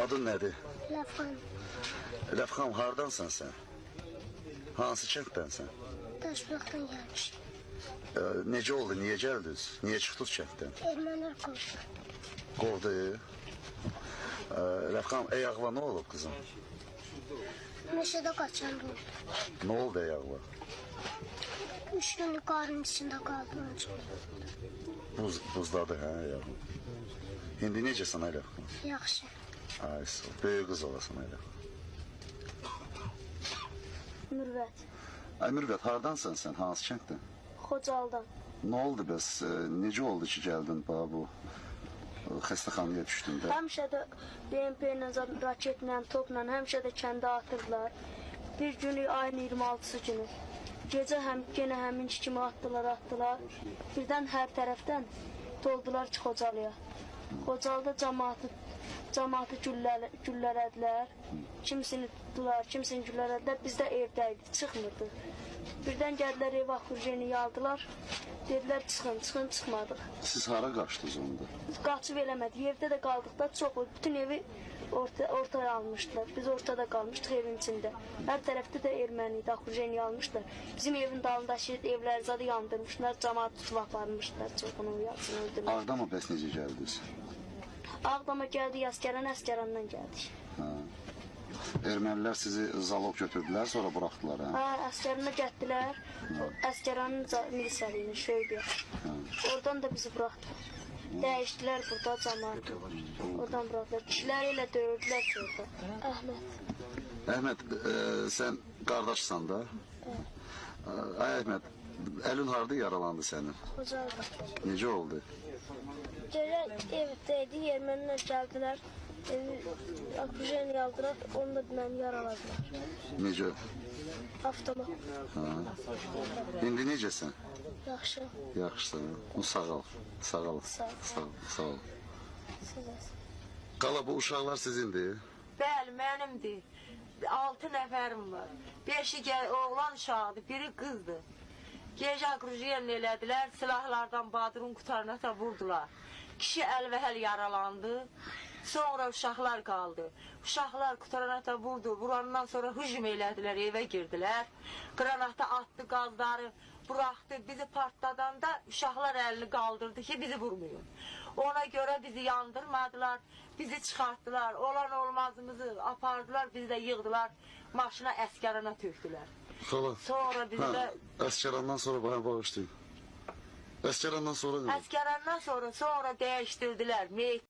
Adın nədir? Ləfxan. Ləfxan, hardansan sən? Hansı kənddənsən? Daşbulaqdan gəlmişik. Necə oldu? Niyə gəldiniz? Niyə çıxdınız kənddən? Ermənilər qovdu. Qovdu. Ləfxan, ayağına nə olub qızım? Meşədə qaçanda oldu. Nə oldu ayağına? 3 günlük qarın içində qaldı onun üçün. Buzladı hə ayağın. İndi necəsən ay Ləfxan? Yaxşı. Ay sağ ol. Böyük qız olasan ay Ləfxan. Mürvət. Ay Mürvət, hardansan sən? Hansı kənddən? Xocalıdan. Nə oldu bəs? Necə oldu ki gəldin bax bu xəstəxanaya düşdün də? Həmişə də BMP ilə, raketlə, topla həmişə də kəndə atırdılar. Bir günü ayın 26-sı günü. Gecə genə həminki kimi atdılar. Birdən hər tərəfdən doldular ki Xocalıya. Xocalıda cəmaatı güllələdilər. Kimisini tutdular, kimisini güllələdilər. Biz də evdə idik, çıxmırdıq. Birdən gəldilər ev akurjeni aldılar. Dedilər çıxın, çıxmadıq. Siz hara qaçdınız onda? Biz qaçıb eləmədik. Evdə də qaldıq da çox. Bütün evi ortaya almışdılar. Biz ortada qalmışdıq evin içində. Hər tərəfdə də erməni idi, akurjeni almışdılar. Bizim evin dalındakı evləri zadı yandırmışlar, camaat tutub aparmışdılar. Çoxunu yarısını öldürmüşlər. Ağdama bəs necə gəldiniz? Ağdama gəldik, Əsgəran, Əsgərandan gəldik. Hə. Ermənilər sizi zalog götürdülər, sonra buraxdılar, hə? Hə, Əsgərana getdilər. Əsgəranın milisəliyini, Şöybiyə. Oradan da bizi buraxdılar. Dəyişdilər burada camaatı. Oradan buraxdılar. Kişiləri elə döyürdülər ki orada. Əhməd. Əhməd, sən qardaşsan da? Evet. Ay Əhməd, əlin harda yaralandı sənin? Xocalıda. Necə oldu? Gecə evdə idi, ermənilər gəldilər. Akujeni aldılar, onu da məni yaraladılar. Necə? Avtomat. Ha. İndi necəsən? Yaxşı. Yaxşısan. Sağ ol. Sağ ol. Sağ ol. Sağ ol. Sizə. Qala, bu uşaqlar sizindir? Bəli, mənimdir. 6 nəfərim var. 5-i oğlan uşağıdır, biri qızdır. Gecə akrujeni elədilər, silahlardan badrun qutarına vurdular. Kişi əlvəhəl yaralandı. Sonra uşaqlar qaldı. Uşaqlar qranata vurdu. Vurandan sonra hücum elədilər, evə girdilər. Qranata atdı qazları, buraxdı. Bizi partladanda uşaqlar əlini qaldırdı ki, bizi vurmayın. Ona görə bizi yandırmadılar, bizi çıxartdılar. Olan olmazımızı apardılar, bizi də yığdılar. Maşına Əsgərana tökdülər. Xala, Sonra bizi də... Əsgərandan sonra bana bağışlayın. Əsgərandan sonra nə? Əsgərandan sonra dəyişdirdilər. Meyit